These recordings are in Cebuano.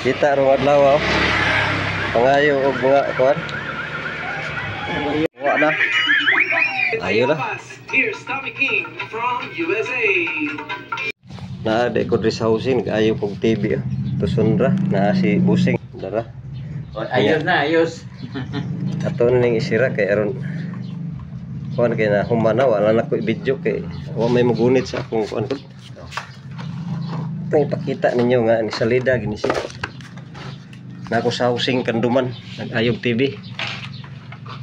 Kita rong adlaw oh. Pangayo og mga kuan. Wa na. Ayo lah. Here's Tommy King from USA. Naa di ko diri sa housing nag-ayo kog TV. Oh. Tuson ra naa si Busing dara. Ayos na, ayos. Ato na ning isira kay aron kuan kay na human na wala na ko i-video kay wa may mugunit sa akong kuan ko. Itong ipakita ninyo nga ni salida gini siya. Na ako sa housing Kanduman nag-ayog TV.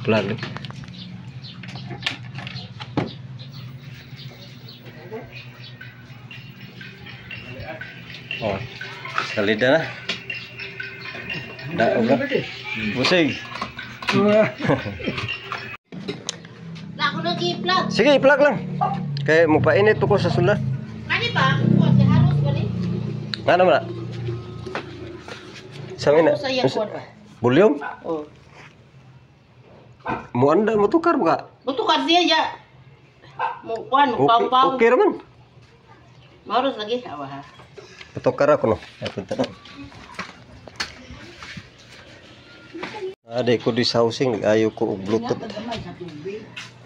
Plug. Oh, salida na. Daog na. Busig. Ako nag i-plug. Sige, i-plug lang. Kay mo painit ko sa sula. Kani ba? Kuan si Haros ba ni? Nga naman na. Sa na. Sa iyang kuan ba? Volume? Oh. Muanda mo tukar ba? Mutukar siya ya. Mo kuan, mo Okay, paw-paw. okay raman. Maros lagi awa ha. Patukar ako no. Ay, punta na. Aday ko di sa housing, nag-ayo ko og Bluetooth.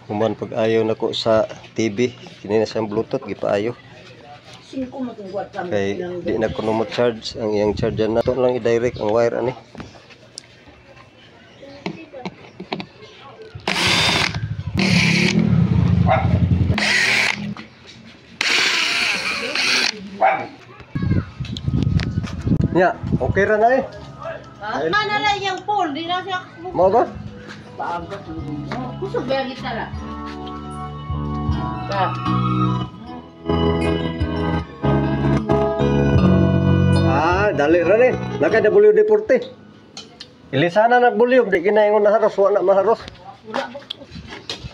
Human pag-ayo na ko sa TV, kini na siyang Bluetooth gipaayo. Kay di na ko mo charge ang iyang charger na. Ito lang i-direct ang wire ani. Nya, okay ra na eh. Ha? Ana lang iyang pole, di na siya. Mao ba? Kusog ba gitara? Ba. Ah, dali ra ni. Naka WD-40. Ilisana nag volume di kinaingon na haros, wa na maharos.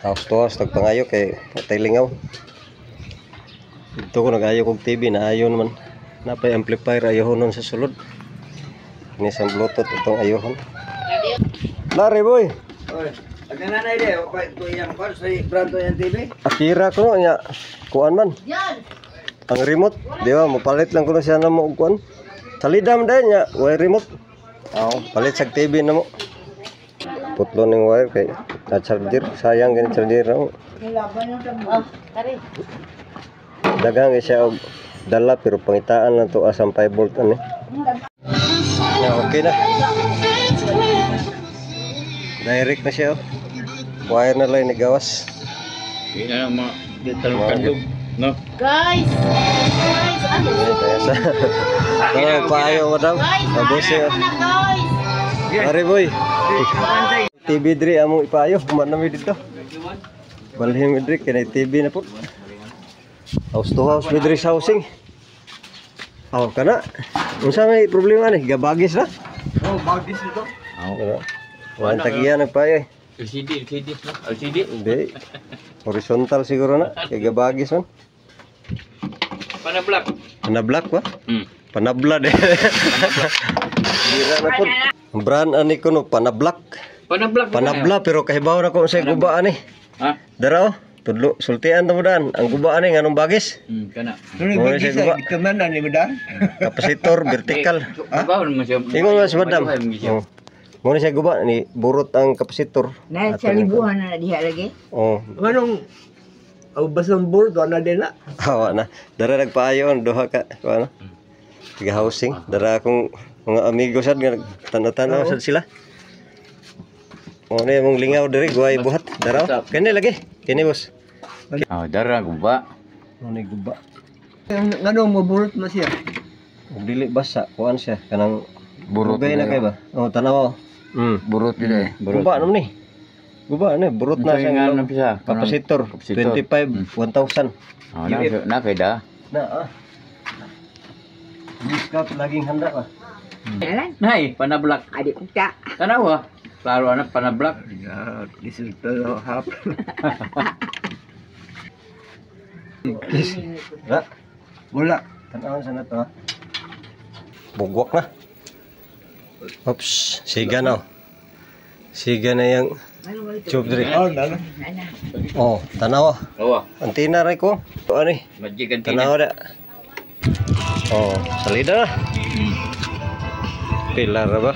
House to house tagpangayo kay patay lingaw. Dito ko nag-ayo kog TV na ayo naman. Napay amplifier ayohon nun sa sulod. Kini sa Bluetooth itong ayohon. Lari boy. Oy, pagkananay de, okay, ito yung kwan, sa brand to yung TV. Akira ko nya kuan man. Yan. Ang remote, di ba? Mapalit lang ko na siya na mo og kuan. Salida man dahil nya, wire remote. Aw, palit sa TV na mo. Putlo ning wire kay na charger, sayang gani charger na mo. Oh, kare. Daghang kay siya og dala pero pangitaan lang to asang 5 volt ani. Ya, okay na. Direct na siya. Oh. Wire na lang ni gawas. Hindi na lang mga talong kandog. No? Guys. Guys, ano? Kaya sa oh, paayo madam. Guys, Pabusi. ano na guys? Mari boy. TV diri among ipayo, human na mi dito. Balhin mi diri kay TV na po. House to house mi diri sa housing. Aw kana. Unsa may problema ni? Gabagis ra? Oh, bagis nito. Wala. Wala tagiya nagpayo eh. LCD, LCD, no? LCD. Hindi. Horizontal siguro na. Kay gabagis man. Panablock. Panablak ba? Hmm. Panabla de. Dira na po. Ang brand ani ko no, panablak. Panablock. Panabla pero kahibaw na ko sa guba ani. Ha? Dara oh. Tudlo, sultian ta mo daan. Ang guba ani nganong bagis? Kana. Ano Mo na siya guba. Kaman na ni madam? Kapasitor vertical. Babaw naman siya. Ingon man si madam. Oh. Mo na siya guba ni burot ang kapasitor. Na sa libuhan na diha lagi. Oh, Anong aw basang board wala din na. Awa na. Dara nagpaayon duha ka kuan. Tiga housing. Dara akong mga amigo sad nga tanaw-tanaw sad sila. Mo na imong lingaw diri guway buhat. Dara. oh. Kini lagi. Kini boss. Oh, dara guba. Mo ni guba. Nganong maburot na siya? Ug dili basa kuan siya kanang Burot dugay na kay ba? Oh, tanaw. Burot yun eh. Burot. Guba naman ni. Guba ni burot na Ito yung siya. ano siya. Kapasitor Kapasitor. 25 1000. Oh, na kay da. Na ah. Discount laging handa ba? Nay, panablock. Adi ko ta. Tanaw ah. Klaro ana panablock. Yeah, this is the half. Ra. Wala. Tanawon sa na to ha. Bugwak na. Oops, siga na. oh. Siga na yung tube diri. Oh, na na. Oh, tanaw. Oo. Antina ra ko. Ano eh? Magic antina. Tanaw da. Oh, salida na. Pilar ra ba?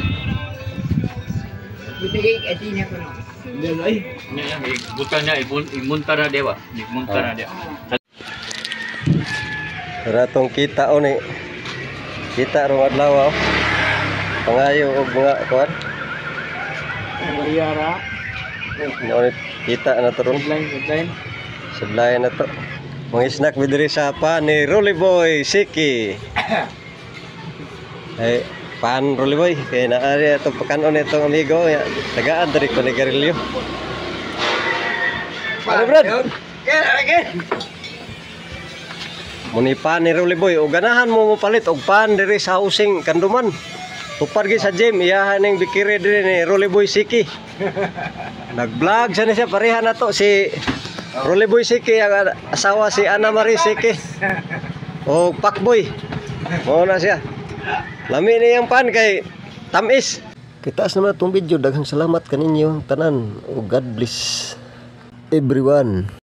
Butagay atina ko no. Ay, buta niya, imunta na dewa. Imunta na dewa. Ratong kita o ni. Kita rong adlaw oh. Pangayo og mga kuan. Mayara. Mao ni kita na to ron. Line, line. Sudlayan na to. Mga snack mi diri sa pan ni Rolly Boy Siki. Ay, pan Rolly Boy kay naari atong pakanon itong amigo ya. Tagaan diri ko ni Garillo. Ano, Brad? Again. Muni pan ni Rolly Boy, og ganahan mo mopalit og pan diri sa housing Kanduman. Tupad gi sa gym, iyahan ning bikiri diri ni Rolly Boy Siki. Nag-vlog sa ni siya, pareha na to si Rolly Boy Siki ang asawa si Ana Marie Siki. O Pakboy. Mao na siya. Lami niyang pan kay tamis. Kitaas naman itong video. Daghang salamat kaninyo tanan. O God bless everyone.